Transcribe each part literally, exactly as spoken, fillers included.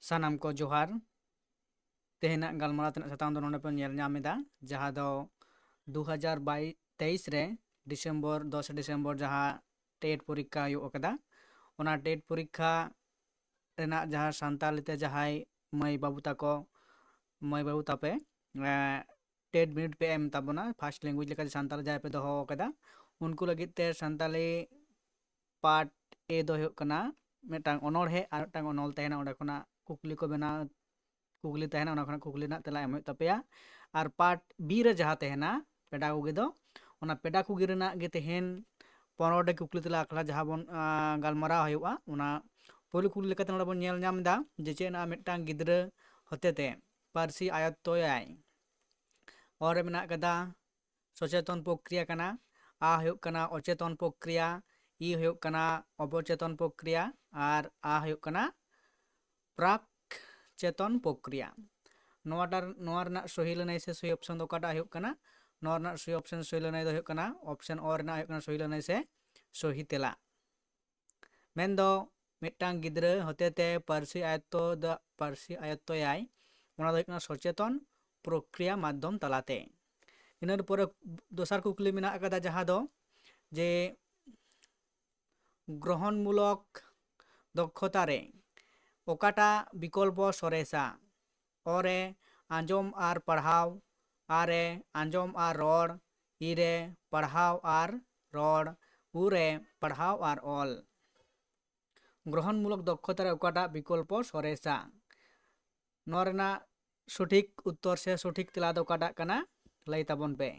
ᱥᱟᱱᱟᱢ ᱠᱚ ᱡᱚᱦᱟᱨ᱾ ᱛᱮᱦᱮᱧᱟᱜ ᱜᱟᱞᱢᱟᱨᱟᱣ ᱛᱮᱱᱟᱜ ᱥᱟᱛᱟᱢ ᱫᱚ ᱱᱚᱰᱮ ᱵᱚᱱ ᱧᱮᱞ ᱧᱟᱢ ᱮᱫᱟ, ᱡᱟᱦᱟᱸ ᱫᱚ ᱫᱩ ᱦᱟᱡᱟᱨ ᱵᱟᱭᱤᱥ ᱛᱮᱭᱤᱥ ᱨᱮ ᱰᱤᱥᱮᱢᱵᱚᱨ, ᱫᱚᱥ ᱰᱤᱥᱮᱢᱵᱚᱨ ᱡᱟᱦᱟᱸ ᱴᱮᱴ ᱯᱚᱨᱤᱠᱠᱷᱟ ᱦᱩᱭᱩᱜ ᱠᱟᱱᱟ, ᱚᱱᱟ ᱴᱮᱴ ᱯᱚᱨᱤᱠᱠᱷᱟ ᱨᱮᱱᱟᱜ ᱡᱟᱦᱟᱸ ᱥᱟᱱᱛᱟᱲᱤ ᱛᱮ ᱡᱟᱦᱟᱸᱭ ᱢᱟᱹᱭ ᱵᱟᱹᱵᱩ ᱛᱟᱠᱚ, ᱢᱟᱹᱭ ᱵᱟᱹᱵᱩ ᱛᱟᱯᱮ, ᱮᱸ, ᱴᱮᱴ ᱵᱤᱱᱤᱰ ᱯᱮ ᱮᱢ ᱛᱟᱵᱚᱱᱟ, ᱯᱷᱟᱥᱴ ᱞᱮᱝᱜᱩᱭᱮᱡᱽ ᱞᱮᱠᱟᱛᱮ ᱥᱟᱱᱛᱟᱲᱤ ᱡᱟᱦᱟᱸᱭ ᱯᱮ ᱫᱚᱦᱚ ᱟᱠᱟᱫᱟ, ᱩᱱᱠᱩ ᱞᱟᱹᱜᱤᱫ ᱛᱮ ᱥᱟᱱᱛᱟᱲᱤ ᱯᱟᱨᱴ ᱮ ᱫᱚ ᱦᱩᱭᱩᱜ ᱠᱟᱱᱟ ᱢᱤᱫᱴᱟᱝ ᱚᱱᱚᱬᱦᱮ ᱟᱨ ᱢᱤᱫᱴᱟᱝ ᱚᱱᱚᱞ ᱛᱟᱦᱮᱱᱟ, ᱚᱸᱰᱮ ᱠᱷᱚᱱᱟᱜ ᱠᱩᱠᱞᱤ ᱠᱚ ᱵᱮᱱᱟᱣ, ᱠᱩᱠᱞᱤ ᱛᱟᱦᱮᱱᱟ, ᱚᱱᱟ ᱠᱷᱚᱱᱟᱜ ᱠᱩᱠᱞᱤ ᱨᱮᱱᱟᱜ ᱛᱮᱞᱟ ᱮᱢ ᱦᱩᱭᱩᱜ ᱛᱟᱯᱮᱭᱟ᱾ ᱟᱨ ᱯᱟᱨᱴ ᱵᱤ ᱨᱮ ᱡᱟᱦᱟᱸ ᱛᱟᱦᱮᱱᱟ ᱯᱮᱰᱟᱜᱚᱜᱤ ᱫᱚ, ᱚᱱᱟ ᱯᱮᱰᱟᱜᱚᱜᱤ ᱨᱮᱱᱟᱜ ᱜᱮ ᱛᱮᱦᱮᱧ ᱯᱚᱱᱨᱚ ᱴᱤ ᱠᱩᱠᱞᱤ ᱛᱮᱞᱟ ᱟᱠᱷᱲᱟ ᱡᱟᱦᱟᱸ ᱵᱚᱱ, ᱟᱸ, ᱜᱟᱞᱢᱟᱨᱟᱣ ᱦᱩᱭᱩᱜᱼᱟ, ᱚᱱᱟ ᱯᱳᱭᱞᱳ ᱠᱩᱠᱞᱤ ᱞᱮᱠᱟᱛᱮ ᱱᱚᱰᱮ ᱵᱚᱱ ᱧᱮᱞ ᱧᱟᱢ ᱮᱫᱟ ᱡᱮ ᱪᱮᱫ ᱨᱮᱱᱟᱜ ᱢᱤᱫᱴᱟᱝ ᱜᱤᱫᱽᱨᱟᱹ ᱦᱚᱛᱮᱛᱮ ᱯᱟᱹᱨᱥᱤ ᱟᱭᱚᱛᱛᱚᱭᱟᱭ᱾ ᱚ ᱨᱮ ᱢᱮᱱᱟᱜ ᱠᱟᱫᱟ ᱥᱚᱪᱮᱛᱚᱱ ᱯᱨᱚᱠᱨᱤᱭᱟ ᱠᱟᱱᱟ, ᱟ ᱦᱩᱭᱩᱜ ᱠᱟᱱᱟ ᱚᱪᱮᱛᱚᱱ ᱯᱨᱚᱠᱨᱤᱭᱟ, ᱤ ᱦᱩᱭᱩᱜ ᱠᱟᱱᱟ ᱚᱵᱚᱪᱮᱛᱚᱱ ᱯᱨᱚᱠᱨᱤᱭᱟ, ᱟᱨ ᱟ ᱦᱩᱭᱩᱜ ᱠᱟᱱᱟ ᱯᱨᱟᱠ ᱪᱮᱛᱚᱱ ᱯᱨᱚᱠᱨᱤᱭᱟ᱾ ᱱᱚᱣᱟᱴᱟᱜ, ᱱᱚᱣᱟ ᱨᱮᱱᱟᱜ ᱥᱚᱦᱤ ᱞᱟᱹᱱᱟᱹᱭ ᱥᱮ ᱥᱚᱦᱤ ᱚᱯᱥᱚᱱ ᱫᱚ ᱚᱠᱟᱴᱟᱜ ᱦᱩᱭᱩᱜ ᱠᱟᱱᱟ? ᱱᱚᱣᱟ ᱨᱮᱱᱟᱜ ᱥᱚᱦᱤ ᱚᱯᱥᱚᱱ, ᱥᱚᱦᱤ ᱞᱟᱹᱱᱟᱹᱭ ᱫᱚ ᱦᱩᱭᱩᱜ ᱠᱟᱱᱟ ᱚᱯᱥᱚᱱ ᱚ ᱨᱮᱱᱟᱜ ᱦᱩᱭᱩᱜ ᱠᱟᱱᱟ ᱥᱚᱦᱤ ᱞᱟᱹᱱᱟᱹᱭ ᱥᱮ ᱥᱚᱦᱤ ᱛᱮᱞᱟ᱾ ᱢᱮᱱᱫᱚ ᱢᱤᱫᱴᱟᱝ ᱜᱤᱫᱽᱨᱟᱹ ᱦᱚᱛᱮᱛᱮ ᱯᱟᱹᱨᱥᱤ ᱟᱭᱚᱛᱛᱚ ᱫᱚ, ᱯᱟᱹᱨᱥᱤ ᱟᱭᱚᱛᱛᱚᱭᱟᱭ, ᱚᱱᱟ ᱫᱚ ᱦᱩᱭᱩᱜ ᱠᱟᱱᱟ ᱥᱚᱪᱮᱛᱚᱱ ᱯᱨᱚᱠᱨᱤᱭᱟ ᱢᱟᱫᱽᱫᱷᱚᱢ ᱛᱟᱞᱟᱛᱮ᱾ ᱤᱱᱟᱹ ᱯᱚᱨᱮ ᱫᱚᱥᱟᱨ ᱠᱩᱠᱞᱤ ᱢᱮᱱᱟᱜ ᱟᱠᱟᱫᱟ, ᱡᱟᱦᱟᱸ ᱫᱚ ᱡᱮ ᱜᱨᱚᱦᱚᱱᱢᱩᱞᱚᱠ ᱫᱚᱠᱷᱚᱛᱟ ᱨᱮ ᱚᱠᱟᱴᱟᱜ ᱵᱤᱠᱚᱞᱯᱚ ᱥᱚᱨᱮᱥᱟ? ᱚ ᱨᱮ ᱟᱸᱡᱚᱢ ᱟᱨ ᱯᱟᱲᱦᱟᱣ, ᱟ ᱨᱮ ᱟᱸᱡᱚᱢ ᱟᱨ ᱨᱚᱲ, ᱤ ᱨᱮ ᱯᱟᱲᱦᱟᱣ ᱟᱨ ᱨᱚᱲ, ᱩ ᱨᱮ ᱯᱟᱲᱦᱟᱣ ᱟᱨ ᱚᱞ᱾ ᱜᱨᱚᱦᱚᱱᱢᱩᱞᱚᱠ ᱫᱚᱠᱷᱚᱛᱟ ᱨᱮ ᱚᱠᱟᱴᱟᱜ ᱵᱤᱠᱚᱞᱯᱚ ᱥᱚᱨᱮᱥᱟ? ᱱᱚᱣᱟ ᱨᱮᱱᱟᱜ ᱥᱚᱴᱷᱤᱠ ᱩᱛᱛᱚᱨ ᱥᱮ ᱥᱚᱴᱷᱤᱠ ᱛᱮᱞᱟ ᱫᱚ ᱚᱠᱟᱴᱟᱜ ᱠᱟᱱᱟ? ᱞᱟᱹᱭ ᱛᱟᱵᱚᱱ ᱯᱮ᱾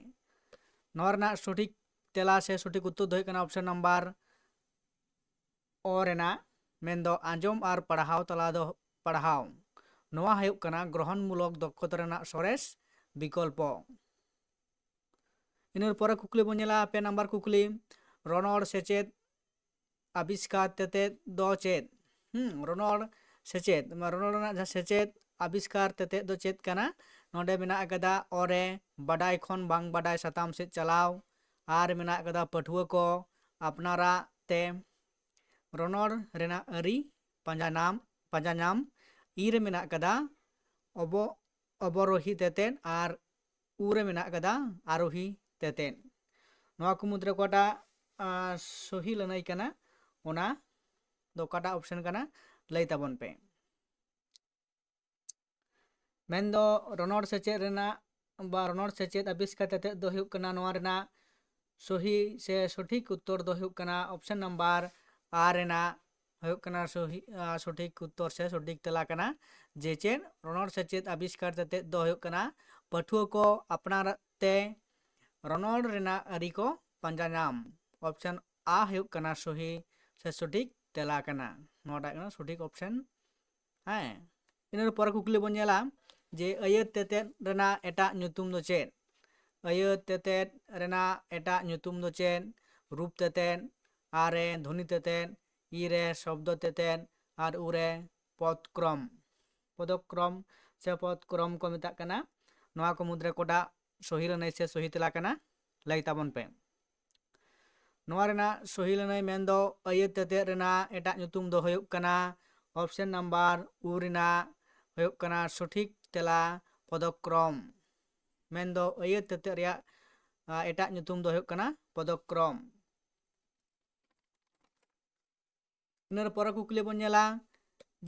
ᱱᱚᱣᱟ ᱨᱮᱱᱟᱜ ᱥᱚᱴᱷᱤᱠ ᱛᱮᱞᱟ ᱥᱮ ᱥᱚᱴᱷᱤᱠ ᱩᱛᱛᱚᱨ ᱫᱚ ᱦᱩᱭᱩᱜ ᱠᱟᱱᱟ ᱚᱯᱥᱚᱱ ᱱᱟᱢᱵᱟᱨ ᱚ ᱨᱮᱱᱟᱜ, ᱢᱮᱱᱫᱚ ᱟᱸᱡᱚᱢ ᱟᱨ ᱯᱟᱲᱦᱟᱣ ᱛᱟᱞᱟ ᱫᱚ ᱯᱟᱲᱦᱟᱣ᱾ ᱱᱚᱣᱟ ᱦᱩᱭᱩᱜ ᱠᱟᱱᱟ ᱜᱨᱚᱦᱚᱱᱢᱩᱞᱚᱠ ᱫᱚᱠᱷᱚᱛᱟ ᱨᱮᱱᱟᱜ ᱥᱚᱨᱮᱥ ᱵᱤᱠᱚᱞᱯᱚ᱾ ᱤᱱᱟᱹ ᱯᱚᱨᱮ ᱠᱩᱠᱞᱤ ᱵᱚᱱ ᱧᱮᱞᱟ, ᱯᱮ ᱱᱟᱢᱵᱟᱨ ᱠᱩᱠᱞᱤ, ᱨᱚᱱᱚᱲ ᱥᱮᱪᱮᱫ ᱟᱵᱤᱥᱠᱟᱨ ᱛᱮᱛᱮᱫ ᱫᱚ ᱪᱮᱫ? ᱦᱩᱸ, ᱨᱚᱱᱚᱲ ᱥᱮᱪᱮᱫ, ᱨᱚᱱᱚᱲ ᱨᱮᱱᱟᱜ ᱡᱟᱦᱟᱸ ᱥᱮᱪᱮᱫ ᱟᱵᱤᱥᱠᱟᱨ ᱛᱮᱛᱮᱫ ᱫᱚ ᱪᱮᱫ ᱠᱟᱱᱟ? ᱱᱚᱰᱮ ᱢᱮᱱᱟᱜ ᱟᱠᱟᱫᱟ ᱚ ᱨᱮ ᱵᱟᱰᱟᱭ ᱠᱷᱚᱱ ᱵᱟᱝ ᱵᱟᱰᱟᱭ ᱥᱟᱛᱟᱢ ᱥᱮᱫ ᱪᱟᱞᱟᱣ, ᱟᱨ ᱢᱮᱱᱟᱜ ᱟᱠᱟᱫᱟ ᱯᱟᱹᱴᱷᱩᱣᱟᱹ ᱠᱚ ᱟᱯᱱᱟᱨᱟᱜ ᱛᱮ ᱨᱚᱱᱚᱲ ᱨᱮᱱᱟᱜ ᱟᱹᱨᱤ ᱯᱟᱸᱡᱟ ᱧᱟᱢ, ᱯᱟᱸᱡᱟ ᱧᱟᱢ, ᱤ ᱨᱮ ᱢᱮᱱᱟᱜ ᱠᱟᱫᱟ ᱚᱵᱚ ᱚᱵᱚᱨᱳᱦᱤ ᱛᱮᱛᱮᱫ ᱟᱨ ᱩ ᱨᱮ ᱢᱮᱱᱟᱜ ᱠᱟᱫᱟ ᱟᱨᱳᱦᱤ ᱛᱮᱛᱮᱫ᱾ ᱱᱚᱣᱟ ᱠᱚ ᱢᱩᱫᱽᱨᱮ ᱚᱠᱟᱴᱟᱜ ᱟᱸ, ᱥᱚᱦᱤ ᱞᱟᱹᱱᱟᱹᱭ ᱠᱟᱱᱟ, ᱚᱱᱟ ᱫᱚ ᱚᱠᱟᱴᱟᱜ ᱚᱯᱥᱮᱱ ᱠᱟᱱᱟ, ᱞᱟᱹᱭ ᱛᱟᱵᱚᱱ ᱯᱮ᱾ ᱢᱮᱱᱫᱚ ᱨᱚᱱᱚᱲ ᱥᱮᱪᱮᱫ ᱨᱮᱱᱟᱜ ᱵᱟ ᱨᱚᱱᱚᱲ ᱥᱮᱪᱮᱫ ᱟᱵᱤᱥᱠᱟᱨ ᱛᱮᱛᱮᱫ ᱫᱚ ᱦᱩᱭᱩᱜ ᱠᱟᱱᱟ, ᱱᱚᱣᱟ ᱨᱮᱱᱟᱜ ᱥᱚᱦᱤ ᱥᱮ ᱥᱚᱴᱷᱤᱠ ᱩᱛᱛᱚᱨ ᱫᱚ ᱦᱩᱭᱩᱜ ᱠᱟᱱᱟ ᱚᱯᱥᱮᱱ ᱱᱟᱢᱵᱟᱨ ᱟᱨ ᱨᱮᱱᱟᱜ ᱦᱩᱭᱩᱜ ᱠᱟᱱᱟ ᱥᱚᱦᱤ-, ᱟ, ᱥᱚᱴᱷᱤᱠ ᱩᱛᱛᱚᱨ ᱥᱮ ᱥᱚᱴᱷᱤᱠ ᱛᱮᱞᱟ ᱠᱟᱱᱟ᱾ ᱡᱮ ᱪᱮᱫ ᱨᱚᱱᱚᱲ ᱥᱮᱪᱮᱫ ᱟᱵᱤᱥᱠᱟᱨ ᱛᱮᱛᱮᱫ ᱫᱚ ᱦᱩᱭᱩᱜ ᱠᱟᱱᱟ ᱯᱟᱹᱴᱷᱩᱣᱟᱹ ᱠᱚ ᱟᱯᱱᱟᱨ ᱛᱮ ᱨᱚᱱᱚᱲ ᱨᱮᱱᱟᱜ ᱟᱹᱨᱤ ᱠᱚ ᱯᱟᱸᱡᱟ ᱧᱟᱢ᱾ ᱚᱯᱥᱮᱱ ᱟ ᱦᱩᱭᱩᱜ ᱠᱟᱱᱟ ᱥᱚᱦᱤ ᱥᱮ ᱥᱚᱴᱷᱤᱠ ᱛᱮᱞᱟ ᱠᱟᱱᱟ᱾ ᱱᱚᱣᱟᱴᱟᱜ ᱠᱟᱱᱟ ᱥᱚᱴᱷᱤᱠ ᱚᱯᱥᱮᱱ᱾ ᱦᱮᱸ, ᱤᱱᱟᱹ ᱯᱚᱨᱮ ᱠᱩᱠᱞᱤ ᱵᱚᱱ ᱧᱮᱞᱟ ᱡᱮ ᱟᱹᱭᱟᱹᱛ ᱛᱮᱛᱮᱫ ᱨᱮᱱᱟᱜ ᱮᱴᱟᱜ ᱧᱩᱛᱩᱢ ᱫᱚ ᱪᱮᱫ? ᱟᱹᱭᱟᱹᱛ ᱛᱮᱛᱮᱫ ᱨᱮᱱᱟᱜ ᱮᱴᱟᱜ ᱧᱩᱛᱩᱢ ᱫᱚ ᱪᱮᱫ? ᱨᱩᱯ ᱛᱮᱛᱮᱫ, ᱟ ᱨᱮ ᱫᱷᱚᱱᱤ ᱛᱮᱛᱮᱫ, ᱤ ᱨᱮ ᱥᱚᱵᱫᱚ ᱛᱮᱛᱮᱫ ᱟᱨ ᱩ ᱨᱮ ᱯᱚᱫ ᱠᱨᱚᱢ᱾ ᱯᱚᱫᱚᱠᱨᱚᱢ ᱥᱮ ᱯᱚᱫ ᱠᱨᱚᱢ ᱠᱚ ᱢᱮᱛᱟᱜ ᱠᱟᱱᱟ᱾ ᱱᱚᱣᱟ ᱠᱚ ᱢᱩᱫᱽᱨᱮ ᱚᱠᱟᱴᱟᱜ ᱥᱚᱦᱤ ᱞᱟᱹᱱᱟᱹᱭ ᱥᱮ ᱥᱚᱦᱤ ᱛᱮᱞᱟ ᱠᱟᱱᱟ, ᱞᱟᱹᱭ ᱛᱟᱵᱚᱱ ᱯᱮ᱾ ᱱᱚᱣᱟ ᱨᱮᱱᱟᱜ ᱥᱚᱦᱤ ᱞᱟᱹᱱᱟᱹᱭ ᱢᱮᱱᱫᱚ ᱟᱹᱭᱟᱹᱛ ᱛᱮᱛᱮᱫ ᱨᱮᱱᱟᱜ ᱮᱴᱟᱜ ᱧᱩᱛᱩᱢ ᱫᱚ ᱦᱩᱭᱩᱜ ᱠᱟᱱᱟ ᱚᱯᱥᱮᱱ ᱱᱟᱢᱵᱟᱨ ᱩ ᱨᱮᱱᱟᱜ ᱦᱩᱭᱩᱜ ᱠᱟᱱᱟ ᱥᱚᱴᱷᱤᱠ ᱛᱮᱞᱟ ᱯᱚᱫᱚᱠᱨᱚᱢ᱾ ᱢᱮᱱᱫᱚ ᱟᱹᱭᱟᱹᱛ ᱛᱮᱛᱮᱫ ᱨᱮᱭᱟᱜ, ᱟ, ᱮᱴᱟᱜ ᱧᱩᱛᱩᱢ ᱫᱚ ᱦᱩᱭᱩᱜ ᱠᱟᱱᱟ ᱯᱚᱫᱚᱠᱨᱚᱢ᱾ ᱤᱱᱟᱹ ᱯᱚᱨᱮ ᱠᱩᱠᱞᱤ ᱵᱚᱱ ᱧᱮᱞᱟ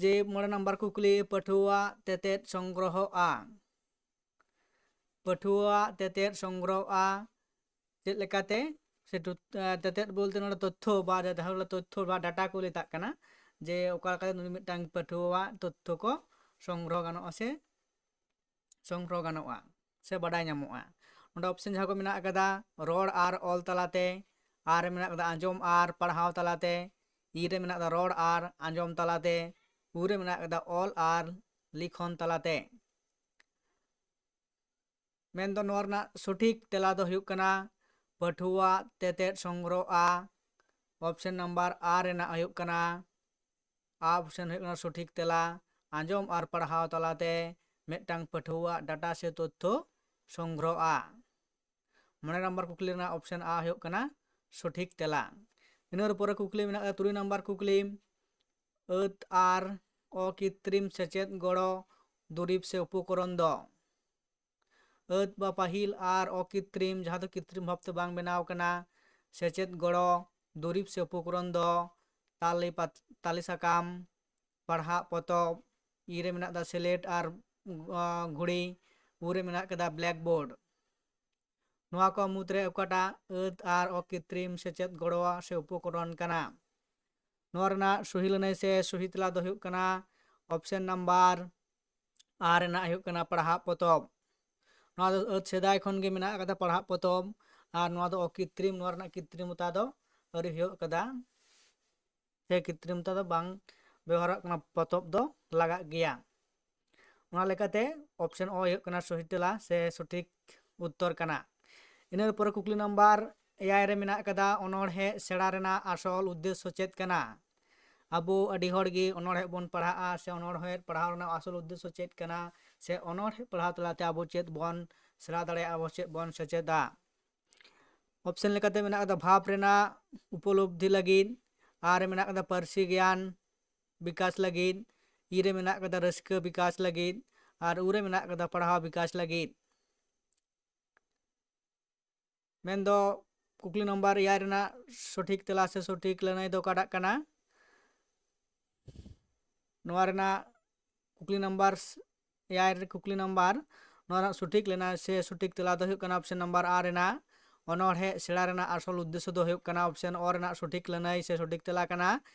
ᱡᱮ ᱢᱚᱬᱮ ᱱᱟᱢᱵᱟᱨ ᱠᱩᱠᱞᱤ, ᱯᱟᱹᱴᱷᱩᱣᱟᱹ ᱛᱮᱛᱮᱫ ᱥᱚᱝᱜᱨᱚᱦᱚᱜᱼᱟ᱾ ᱯᱟᱹᱴᱷᱩᱣᱟᱹ ᱛᱮᱛᱮᱫ ᱥᱚᱝᱜᱨᱚᱦᱚᱜᱼᱟ ᱪᱮᱫ ᱞᱮᱠᱟᱛᱮ? ᱥᱮ ᱴᱩ-, ᱮ, ᱛᱮᱛᱮᱫ ᱵᱚᱞᱛᱮ ᱱᱚᱰᱮ ᱛᱚᱛᱛᱷᱚ ᱵᱟ ᱡᱟᱦᱟᱸ ᱵᱚᱞᱮ ᱛᱚᱛᱛᱷᱚ ᱵᱟ ᱰᱟᱴᱟ ᱠᱚ ᱢᱮᱛᱟᱜ ᱠᱟᱱᱟ, ᱡᱮ ᱚᱠᱟ ᱞᱮᱠᱟᱛᱮ ᱱᱩᱭ ᱢᱤᱫᱴᱟᱝ ᱯᱟᱹᱴᱷᱩᱣᱟᱹᱣᱟᱜ ᱛᱚᱛᱛᱷᱚ ᱠᱚ ᱥᱚᱝᱜᱨᱚᱦᱚ ᱜᱟᱱᱚᱜᱼᱟ ᱥᱮ ᱥᱚᱝᱜᱨᱚᱦᱚ ᱜᱟᱱᱚᱜᱼᱟ ᱥᱮ ᱵᱟᱰᱟᱭ ᱧᱟᱢᱚᱜᱼᱟ᱾ ᱱᱚᱰᱮ ᱚᱯᱥᱮᱱ ᱡᱟᱦᱟᱸ ᱠᱚ ᱢᱮᱱᱟᱜ ᱟᱠᱟᱫᱟ, ᱨᱚᱲ ᱟᱨ ᱚᱞ ᱛᱟᱞᱟᱛᱮ, ᱟ ᱨᱮ ᱢᱮᱱᱟᱜ ᱟᱠᱟᱫᱟ ᱟᱸᱡᱚᱢ ᱟᱨ ᱯᱟᱲᱦᱟᱣ ᱛᱟᱞᱟᱛᱮ, ᱤ ᱨᱮ ᱢᱮᱱᱟᱜ ᱟᱠᱟᱫᱟ ᱨᱚᱲ ᱟᱨ ᱟᱸᱡᱚᱢ ᱛᱟᱞᱟᱛᱮ, ᱩ ᱨᱮ ᱢᱮᱱᱟᱜ ᱟᱠᱟᱫᱟ ᱚᱞ ᱟᱨ ᱞᱤᱠᱷᱚᱱ ᱛᱟᱞᱟᱛᱮ᱾ ᱢᱮᱱᱫᱚ ᱱᱚᱣᱟ ᱨᱮᱱᱟᱜ ᱥᱚᱴᱷᱤᱠ ᱛᱮᱞᱟ ᱫᱚ ᱦᱩᱭᱩᱜ ᱠᱟᱱᱟ ᱯᱟᱹᱴᱷᱩᱣᱟᱹ ᱛᱮᱛᱮᱫ ᱥᱚᱝᱜᱨᱚᱦᱚᱜᱼᱟ᱾ ᱚᱯᱥᱮᱱ ᱱᱟᱢᱵᱟᱨ ᱟ ᱨᱮᱱᱟᱜ ᱦᱩᱭᱩᱜ ᱠᱟᱱᱟ, ᱟ ᱚᱯᱥᱮᱱ ᱦᱩᱭᱩᱜ ᱠᱟᱱᱟ ᱥᱚᱴᱷᱤᱠ ᱛᱮᱞᱟ, ᱟᱸᱡᱚᱢ ᱟᱨ ᱯᱟᱲᱦᱟᱣ ᱛᱟᱞᱟᱛᱮ ᱢᱤᱫᱴᱟᱝ ᱯᱟᱹᱴᱷᱩᱣᱟᱹᱣᱟᱜ ᱰᱟᱴᱟ ᱥᱮ ᱛᱚᱛᱛᱷᱚ ᱥᱚᱝᱜᱨᱚᱦᱚᱜᱼᱟ᱾ ᱢᱚᱬᱮ ᱱᱟᱢᱵᱟᱨ ᱠᱩᱠᱞᱤ ᱨᱮᱱᱟᱜ ᱚᱯᱥᱮᱱ ᱟ ᱦᱩᱭᱩᱜ ᱠᱟᱱᱟ ᱥᱚᱴᱷᱤᱠ ᱛᱮᱞᱟ᱾ ᱤᱱᱟᱹ ᱯᱚᱨᱮ ᱠᱩᱠᱞᱤ ᱢᱮᱱᱟᱜᱼᱟ ᱛᱩᱨᱩᱭ ᱱᱟᱢᱵᱟᱨ ᱠᱩᱠᱞᱤ, ᱟᱹᱛ ᱟᱨ ᱚᱠᱤᱛᱨᱤᱢ ᱥᱮᱪᱮᱫ ᱜᱚᱲᱚ ᱫᱩᱨᱤᱵᱽ ᱥᱮ ᱩᱯᱚᱠᱚᱨᱚᱱ ᱫᱚ ᱟᱹᱛ ᱵᱟ ᱯᱟᱹᱦᱤᱞ ᱟᱨ ᱚᱠᱤᱛᱨᱤᱢ, ᱡᱟᱦᱟᱸ ᱫᱚ ᱠᱤᱛᱨᱤᱢ ᱵᱷᱟᱵᱛᱮ ᱵᱟᱝ ᱵᱮᱱᱟᱣ ᱠᱟᱱᱟ, ᱥᱮᱪᱮᱫ ᱜᱚᱲᱚ ᱫᱩᱨᱤᱵᱽ ᱥᱮ ᱩᱯᱚᱠᱚᱨᱚᱱ ᱫᱚ ᱛᱟᱞᱮ ᱯᱟᱛ-, ᱛᱟᱞᱮ ᱥᱟᱠᱟᱢ, ᱯᱟᱲᱦᱟᱜ ᱯᱚᱛᱚᱵ, ᱤ ᱨᱮ ᱢᱮᱱᱟᱜ ᱫᱟ ᱥᱞᱮᱴ ᱟᱨ, ᱟᱸ, ᱜᱷᱩᱲᱤ, ᱩ ᱨᱮ ᱢᱮᱱᱟᱜ ᱠᱟᱫᱟ ᱵᱞᱮᱠᱵᱳᱨᱰ᱾ ᱱᱚᱣᱟ ᱠᱚ ᱢᱩᱫᱽᱨᱮ ᱚᱠᱟᱴᱟᱜ ᱟᱹᱛ ᱟᱨ ᱚᱠᱤᱛᱨᱤᱢ ᱥᱮᱪᱮᱫ ᱜᱚᱲᱚᱣᱟᱜ ᱥᱮ ᱩᱯᱚᱠᱚᱨᱚᱱ ᱠᱟᱱᱟ? ᱱᱚᱣᱟ ᱨᱮᱱᱟᱜ ᱥᱚᱦᱤ ᱞᱟᱹᱱᱟᱹᱭ ᱥᱮ ᱥᱚᱦᱤ ᱛᱮᱞᱟ ᱫᱚ ᱦᱩᱭᱩᱜ ᱠᱟᱱᱟ ᱚᱯᱥᱮᱱ ᱱᱟᱢᱵᱟᱨ ᱟᱨ ᱨᱮᱱᱟᱜ ᱦᱩᱭᱩᱜ ᱠᱟᱱᱟ ᱯᱟᱲᱦᱟᱜ ᱯᱚᱛᱚᱵ᱾ ᱱᱚᱣᱟ ᱫᱚ ᱟᱹᱛ ᱥᱮᱫᱟᱭ ᱠᱷᱚᱱ ᱜᱮ ᱢᱮᱱᱟᱜ ᱟᱠᱟᱫᱟ ᱯᱟᱲᱦᱟᱜ ᱯᱚᱛᱚᱵ, ᱟᱨ ᱱᱚᱣᱟ ᱫᱚ ᱚᱠᱤᱛᱨᱤᱢ, ᱱᱚᱣᱟ ᱨᱮᱱᱟᱜ ᱠᱤᱛᱨᱤᱢᱚᱛᱟ ᱫᱚ ᱟᱹᱣᱨᱤ ᱦᱩᱭᱩᱜ ᱟᱠᱟᱫᱟ, ᱥᱮ ᱠᱤᱛᱨᱤᱢᱚᱛᱟ ᱫᱚ ᱵᱟᱝ ᱵᱮᱣᱦᱟᱨᱚᱜ ᱠᱟᱱᱟ, ᱯᱚᱛᱚᱵ ᱫᱚ ᱞᱟᱜᱟᱜ ᱜᱮᱭᱟ᱾ ᱚᱱᱟ ᱞᱮᱠᱟᱛᱮ ᱚᱯᱥᱮᱱ ᱚ ᱦᱩᱭᱩᱜ ᱠᱟᱱᱟ ᱥᱚᱦᱤ ᱛᱮᱞᱟ ᱥᱮ ᱥᱚᱴᱷᱤᱠ ᱩᱛᱛᱚᱨ ᱠᱟᱱᱟ᱾ ᱤᱱᱟᱹ ᱯᱚᱨᱮ ᱠᱩᱠᱞᱤ ᱱᱟᱢᱵᱟᱨ ᱮᱭᱟᱭ ᱨᱮ ᱢᱮᱱᱟᱜ ᱟᱠᱟᱫᱟ, ᱚᱱᱚᱬᱦᱮ ᱥᱮᱬᱟ ᱨᱮᱱᱟᱜ ᱟᱥᱚᱞ ᱩᱫᱽᱫᱮᱥᱥᱚ ᱪᱮᱫ ᱠᱟᱱᱟ? ᱟᱵᱚ ᱟᱹᱰᱤ ᱦᱚᱲ ᱜᱮ ᱚᱱᱚᱬᱦᱮ ᱵᱚᱱ ᱯᱟᱲᱦᱟᱜᱼᱟ, ᱥᱮ ᱚᱱᱚᱬᱦᱮ ᱯᱟᱲᱦᱟᱣ ᱨᱮᱱᱟᱜ ᱟᱥᱚᱞ ᱩᱫᱽᱫᱮᱥᱥᱚ ᱪᱮᱫ ᱠᱟᱱᱟ, ᱥᱮ ᱚᱱᱚᱬᱦᱮ ᱯᱟᱲᱦᱟᱣ ᱛᱟᱞᱟᱛᱮ ᱟᱵᱚ ᱪᱮᱫ ᱵᱚᱱ ᱥᱮᱬᱟ ᱫᱟᱲᱮᱭᱟᱜᱼᱟ, ᱟᱵᱚ ᱪᱮᱫ ᱵᱚᱱ ᱥᱮᱪᱮᱫᱟ? ᱚᱯᱥᱮᱱ ᱞᱮᱠᱟᱛᱮ ᱢᱮᱱᱟᱜ ᱟᱠᱟᱫᱟ ᱵᱷᱟᱵᱽ ᱨᱮᱱᱟᱜ ᱩᱯᱚᱞᱚᱵᱽᱫᱷᱤ ᱞᱟᱹᱜᱤᱫ, ᱟᱨ ᱨᱮ ᱢᱮᱱᱟᱜ ᱟᱠᱟᱫᱟ ᱯᱟᱹᱨᱥᱤ ᱜᱮᱭᱟᱱ ᱵᱤᱠᱟᱥ ᱞᱟᱹᱜᱤᱫ, ᱤ ᱨᱮ ᱢᱮᱱᱟᱜ ᱟᱠᱟᱫᱟ ᱨᱟᱹᱥᱠᱟᱹ ᱵᱤᱠᱟᱥ ᱞᱟᱹᱜᱤᱫ, ᱟᱨ ᱩ ᱨᱮ ᱢᱮᱱᱟᱜ ᱟᱠᱟᱫᱟ ᱯᱟᱲᱦᱟᱣ ᱵᱤᱠᱟᱥ ᱞᱟᱹᱜᱤᱫ᱾ ᱢᱮᱱᱫᱚ ᱠᱩᱠᱞᱤ ᱱᱟᱢᱵᱟᱨ ᱮᱭᱟᱭ ᱨᱮᱱᱟᱜ ᱥᱚᱴᱷᱤᱠ ᱛᱮᱞᱟ ᱥᱮ ᱥᱚᱴᱷᱤᱠ ᱞᱟᱹᱱᱟᱹᱭ ᱫᱚ ᱚᱠᱟᱴᱟᱜ ᱠᱟᱱᱟ? ᱱᱚᱣᱟ ᱨᱮᱱᱟᱜ ᱠᱩᱠᱞᱤ ᱱᱟᱢᱵᱟᱨ ᱮᱭᱟᱭ ᱨᱮ ᱠᱩᱠᱞᱤ ᱱᱟᱢᱵᱟᱨ, ᱱᱚᱣᱟ ᱨᱮᱱᱟᱜ ᱥᱚᱴᱷᱤᱠ ᱞᱟᱹᱱᱟᱹᱭ ᱥᱮ ᱥᱚᱴᱷᱤᱠ ᱛᱮᱞᱟ ᱫᱚ ᱦᱩᱭᱩᱜ ᱠᱟᱱᱟ ᱚᱯᱥᱮᱱ ᱱᱟᱢᱵᱟᱨ ᱟᱨ ᱨᱮᱱᱟᱜ ᱚᱱᱚᱬᱦᱮ ᱥᱮᱬᱟ ᱨᱮᱱᱟᱜ ᱟᱥᱚᱞ ᱩᱫᱽᱫᱮᱥᱥᱚ ᱫᱚ ᱦᱩᱭᱩᱜ ᱠᱟᱱᱟ ᱚᱯᱥᱮᱱ ᱚ ᱨᱮᱱᱟᱜ ᱥᱚᱴᱷᱤᱠ ᱞᱟᱹᱱᱟᱹᱭ ᱥᱮ ᱥᱚᱴᱷᱤᱠ ᱛᱮᱞᱟ ᱠᱟᱱᱟ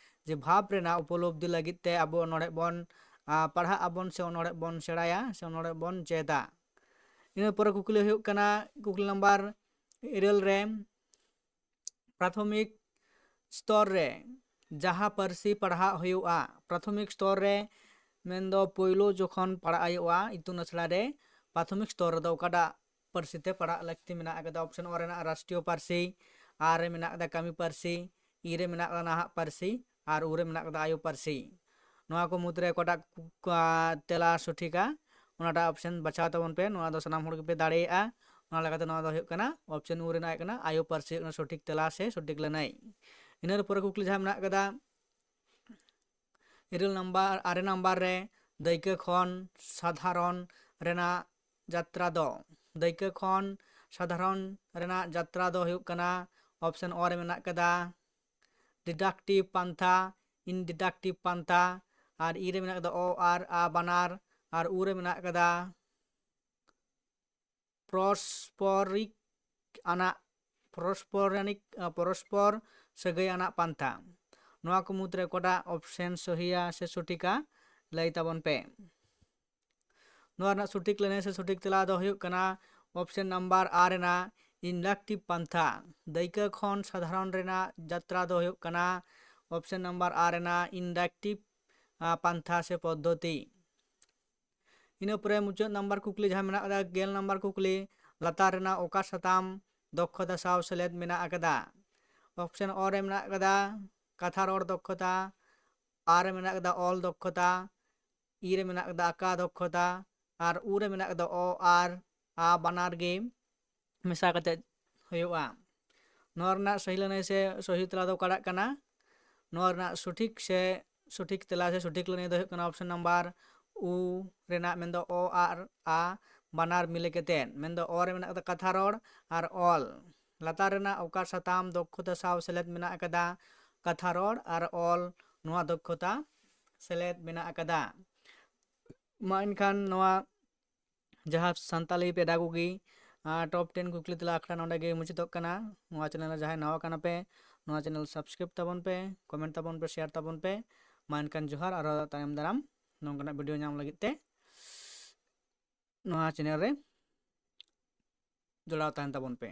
ᱡᱮ ᱵᱷᱟᱵᱽ ᱨᱮᱱᱟᱜ ᱩᱯᱚᱞᱚᱵᱽᱫᱷᱤ ᱞᱟᱹᱜᱤᱫ ᱛᱮ ᱟᱵᱚ ᱚᱱᱚᱬᱦᱮ ᱵᱚᱱ, ᱟ, ᱯᱟᱲᱦᱟᱜ ᱟᱵᱚᱱ ᱥᱮ ᱚᱱᱚᱬᱦᱮ ᱵᱚᱱ ᱥᱮᱬᱟᱭᱟ ᱥᱮ ᱚᱱᱚᱬᱦᱮ ᱵᱚᱱ ᱪᱮᱫᱟ᱾ ᱤᱱᱟᱹ ᱯᱚᱨᱮ ᱠᱩᱠᱞᱤ ᱦᱩᱭᱩᱜ ᱠᱟᱱᱟ ᱠᱩᱠᱞᱤ ᱱᱟᱢᱵᱟᱨ ᱤᱨᱟᱹᱞ ᱨᱮ, ᱯᱨᱟᱛᱷᱚᱢᱤᱠ ᱥᱛᱚᱨ ᱨᱮ ᱡᱟᱦᱟᱸ ᱯᱟᱹᱨᱥᱤ ᱯᱟᱲᱦᱟᱜ ᱦᱩᱭᱩᱜᱼᱟ, ᱯᱨᱟᱛᱷᱚᱢᱤᱠ ᱥᱛᱚᱨ ᱨᱮ ᱢᱮᱱᱫᱚ ᱯᱳᱭᱞᱳ ᱡᱚᱠᱷᱚᱱ ᱯᱟᱲᱦᱟᱜ ᱦᱩᱭᱩᱜᱼᱟ ᱤᱛᱩᱱ ᱟᱥᱲᱟ ᱨᱮ, ᱯᱨᱟᱛᱷᱚᱢᱤᱠ ᱥᱛᱚᱨ ᱨᱮᱫᱚ ᱚᱠᱟᱴᱟᱜ ᱯᱟᱹᱨᱥᱤ ᱛᱮ ᱯᱟᱲᱦᱟᱜ ᱞᱟᱹᱠᱛᱤ ᱢᱮᱱᱟᱜ ᱟᱠᱟᱫᱟ? ᱚᱯᱥᱮᱱ ᱚ ᱨᱮᱱᱟᱜ ᱨᱟᱥᱴᱨᱤᱭᱚ ᱯᱟᱹᱨᱥᱤ, ᱟᱨ ᱨᱮ ᱢᱮᱱᱟᱜ ᱟᱠᱟᱫᱟ ᱠᱟᱹᱢᱤ ᱯᱟᱹᱨᱥᱤ, ᱤ ᱨᱮ ᱢᱮᱱᱟᱜ ᱟᱠᱟᱫᱟ ᱱᱟᱦᱟᱜ ᱯᱟᱹᱨᱥᱤ, ᱟᱨ ᱩ ᱨᱮ ᱢᱮᱱᱟᱜ ᱟᱠᱟᱫᱟ ᱟᱭᱳ ᱯᱟᱹᱨᱥᱤ᱾ ᱱᱚᱣᱟ ᱠᱚ ᱢᱩᱫᱽᱨᱮ ᱚᱠᱟᱴᱟᱜ ᱠᱩ-, ᱠᱟ-, ᱛᱮᱞᱟ ᱥᱚᱴᱷᱤᱠᱟ, ᱚᱱᱟᱴᱟᱜ ᱚᱯᱥᱮᱱ ᱵᱟᱪᱷᱟᱣ ᱛᱟᱵᱚᱱ ᱯᱮ᱾ ᱱᱚᱣᱟ ᱫᱚ ᱥᱟᱱᱟᱢ ᱦᱚᱲ ᱜᱮᱯᱮ ᱫᱟᱲᱮᱭᱟᱜᱼᱟ᱾ ᱚᱱᱟ ᱞᱮᱠᱟᱛᱮ ᱱᱚᱣᱟ ᱫᱚ ᱦᱩᱭᱩᱜ ᱠᱟᱱᱟ ᱚᱯᱥᱮᱱ ᱩ ᱨᱮᱱᱟᱜ ᱦᱩᱭᱩᱜ ᱠᱟᱱᱟ ᱟᱭᱳ ᱯᱟᱹᱨᱥᱤ ᱦᱩᱭᱩᱜ ᱠᱟᱱᱟ ᱥᱚᱴᱷᱤᱠ ᱛᱮᱞᱟ ᱥᱮ ᱥᱚᱴᱷᱤᱠ ᱞᱟᱹᱱᱟᱹᱭ᱾ ᱤᱱᱟᱹ ᱯᱚᱨᱮ ᱠᱩᱠᱞᱤ ᱡᱟᱦᱟᱸ ᱢᱮᱱᱟᱜ ᱟᱠᱟᱫᱟ, ᱤᱨᱟᱹᱞ ᱱᱟᱢᱵᱟᱨ, ᱟᱨᱮ ᱱᱟᱢᱵᱟᱨ ᱨᱮ ᱫᱟᱹᱭᱠᱟᱹ ᱠᱷᱚᱱ ᱥᱟᱫᱷᱟᱨᱚᱱ ᱨᱮᱱᱟᱜ ᱡᱟᱛᱨᱟ ᱫᱚ, ᱫᱟᱹᱭᱠᱟᱹ ᱠᱷᱚᱱ ᱥᱟᱫᱷᱟᱨᱚᱱ ᱨᱮᱱᱟᱜ ᱡᱟᱛᱨᱟ ᱫᱚ ᱦᱩᱭᱩᱜ ᱠᱟᱱᱟ option ᱚ ᱨᱮ ᱢᱮᱱᱟᱜ ᱠᱟᱫᱟ deductive ᱯᱟᱱᱛᱷᱟ, inductive ᱯᱟᱱᱛᱷᱟ, ᱟᱨ ᱤ ᱨᱮ ᱢᱮᱱᱟᱜ ᱠᱟᱫᱟ ᱚ ᱟᱨ ᱟ ᱵᱟᱱᱟᱨ, ᱟᱨ ᱩ ᱨᱮ ᱢᱮᱱᱟᱜ ᱠᱟᱫᱟ ᱯᱨᱚᱥᱯᱚᱨᱤᱠ ᱟᱱᱟᱜ, ᱯᱨᱚᱥᱯᱚᱨᱟᱱᱤᱠ, ᱯᱚᱨᱚᱥᱯᱚᱨ ᱥᱟᱹᱜᱟᱹᱭ ᱟᱱᱟᱜ ᱯᱟᱱᱛᱷᱟ᱾ ᱱᱚᱣᱟ ᱠᱚ ᱢᱩᱫᱽᱨᱮ ᱚᱠᱟᱴᱟᱜ option ᱥᱚᱦᱤᱭᱟ ᱥᱮ ᱥᱚᱴᱷᱤᱠᱟ, ᱞᱟᱹᱭ ᱛᱟᱵᱚᱱ ᱯᱮ᱾ ᱱᱚᱣᱟ ᱨᱮᱱᱟᱜ ᱥᱚᱴᱷᱤᱠ ᱞᱟᱹᱱᱟᱹᱭ ᱥᱮ ᱥᱚᱴᱷᱤᱠ ᱛᱮᱞᱟ ᱫᱚ ᱦᱩᱭᱩᱜ ᱠᱟᱱᱟ option number ᱟᱨ ᱨᱮᱱᱟᱜ inductive ᱯᱟᱱᱛᱷᱟ᱾ ᱫᱟᱹᱭᱠᱟᱹ ᱠᱷᱚᱱ ᱥᱟᱫᱷᱟᱨᱚᱱ ᱨᱮᱱᱟᱜ ᱡᱟᱛᱨᱟ ᱫᱚ ᱦᱩᱭᱩᱜ ᱠᱟᱱᱟ option number ᱟᱨ ᱨᱮᱱᱟᱜ inductive, ᱟ, ᱯᱟᱱᱛᱷᱟ ᱥᱮ ᱯᱚᱫᱽᱫᱷᱚᱛᱤ᱾ ᱤᱱᱟᱹ ᱯᱚᱨᱮ ᱢᱩᱪᱟᱹᱫ ᱱᱟᱢᱵᱟᱨ ᱠᱩᱠᱞᱤ ᱡᱟᱦᱟᱸ ᱢᱮᱱᱟᱜ ᱟᱠᱟᱫᱟ, ᱜᱮᱞ ᱱᱟᱢᱵᱟᱨ ᱠᱩᱠᱞᱤ, ᱞᱟᱛᱟᱨ ᱨᱮᱱᱟᱜ ᱚᱠᱟ ᱥᱟᱛᱟᱢ ᱫᱚᱠᱷᱚᱛᱟ ᱥᱟᱶ ᱥᱮᱞᱮᱫ ᱢᱮᱱᱟᱜ ᱟᱠᱟᱫᱟ? option ᱚ ᱨᱮ ᱢᱮᱱᱟᱜ ᱟᱠᱟᱫᱟ ᱠᱟᱛᱷᱟ ᱨᱚᱲ ᱫᱚᱠᱷᱚᱛᱟ, ᱟᱨ ᱨᱮ ᱢᱮᱱᱟᱜ ᱟᱠᱟᱫᱟ ᱚᱞ ᱫᱚᱠᱷᱚᱛᱟ, ᱤ ᱨᱮ ᱢᱮᱱᱟᱜ ᱟᱠᱟᱫᱟ ᱟᱠᱟ ᱫᱚᱠᱷᱚᱛᱟ, ᱟᱨ ᱩ ᱨᱮ ᱢᱮᱱᱟᱜ ᱟᱠᱟᱫᱟ ᱚ ᱟᱨ ᱟ ᱵᱟᱱᱟᱨ ᱜᱮ ᱢᱮᱥᱟ ᱠᱟᱛᱮ ᱦᱩᱭᱩᱜᱼᱟ᱾ ᱱᱚᱣᱟ ᱨᱮᱱᱟᱜ ᱥᱟᱹᱦᱤ ᱞᱟᱹᱱᱟᱹᱭ ᱥᱮ ᱥᱚᱦᱤ ᱛᱮᱞᱟ ᱫᱚ ᱚᱠᱟᱴᱟᱜ ᱠᱟᱱᱟ? ᱱᱚᱣᱟ ᱨᱮᱱᱟᱜ ᱥᱚᱴᱷᱤᱠ ᱥᱮ ᱥᱚᱴᱷᱤᱠ ᱛᱮᱞᱟ ᱥᱮ ᱥᱚᱴᱷᱤᱠ ᱞᱟᱹᱱᱟᱹᱭ ᱫᱚ ᱦᱩᱭᱩᱜ ᱠᱟᱱᱟ option number ᱩ ᱨᱮᱱᱟᱜ, ᱢᱮᱱᱫᱚ ᱚ ᱟᱨ ᱟ ᱵᱟᱱᱟᱨ ᱢᱤᱞᱟᱹ ᱠᱟᱛᱮᱫ, ᱢᱮᱱᱫᱚ ᱚ ᱨᱮ ᱢᱮᱱᱟᱜ ᱟᱠᱟᱫᱟ ᱠᱟᱛᱷᱟ ᱨᱚᱲ ᱟᱨ ᱚᱞ᱾ ᱞᱟᱛᱟᱨ ᱨᱮᱱᱟᱜ ᱚᱠᱟ ᱥᱟᱛᱟᱢ ᱫᱚᱠᱷᱚᱛᱟ ᱥᱟᱶ ᱥᱮᱞᱮᱫ ᱢᱮᱱᱟᱜ ᱟᱠᱟᱫᱟ? ᱠᱟᱛᱷᱟ ᱨᱚᱲ ᱟᱨ ᱚᱞ ᱱᱚᱣᱟ ᱫᱚᱠᱷᱚᱛᱟ ᱥᱮᱞᱮᱫ ᱢᱮᱱᱟᱜ ᱟᱠᱟᱫᱟ᱾ ᱢᱟ ᱮᱱᱠᱷᱟᱱ ᱱᱚᱣᱟ ᱡᱟᱦᱟᱸ ᱥᱟᱱᱛᱟᱞᱤ pedagogy, ᱟᱨ top ten ᱠᱩᱠᱞᱤ ᱛᱮᱞᱟ ᱟᱠᱷᱲᱟ ᱱᱚᱰᱮ ᱜᱮ ᱢᱩᱪᱟᱹᱫᱚᱜ ᱠᱟᱱᱟ᱾ ᱱᱚᱣᱟ channel ᱨᱮ ᱡᱟᱦᱟᱸᱭ ᱱᱟᱣᱟ ᱠᱟᱱᱟ ᱯᱮ, ᱱᱚᱣᱟ channel subscribe ᱛᱟᱵᱚᱱ ᱯᱮ, comment ᱛᱟᱵᱚᱱ ᱯᱮ, share ᱛᱟᱵᱚᱱ ᱯᱮ᱾ ᱢᱟ ᱮᱱᱠᱷᱟᱱ ᱡᱚᱦᱟᱨ, ᱟᱨᱦᱚᱸ ᱛᱟᱭᱚᱢ ᱫᱟᱨᱟᱢ ᱱᱚᱝᱠᱟᱱᱟᱜ video ᱧᱟᱢ ᱞᱟᱹᱜᱤᱫ ᱛᱮ ᱱᱚᱣᱟ channel ᱨᱮ ᱡᱚᱲᱟᱣ ᱛᱟᱦᱮᱱ ᱛᱟᱵᱚᱱ ᱯᱮ᱾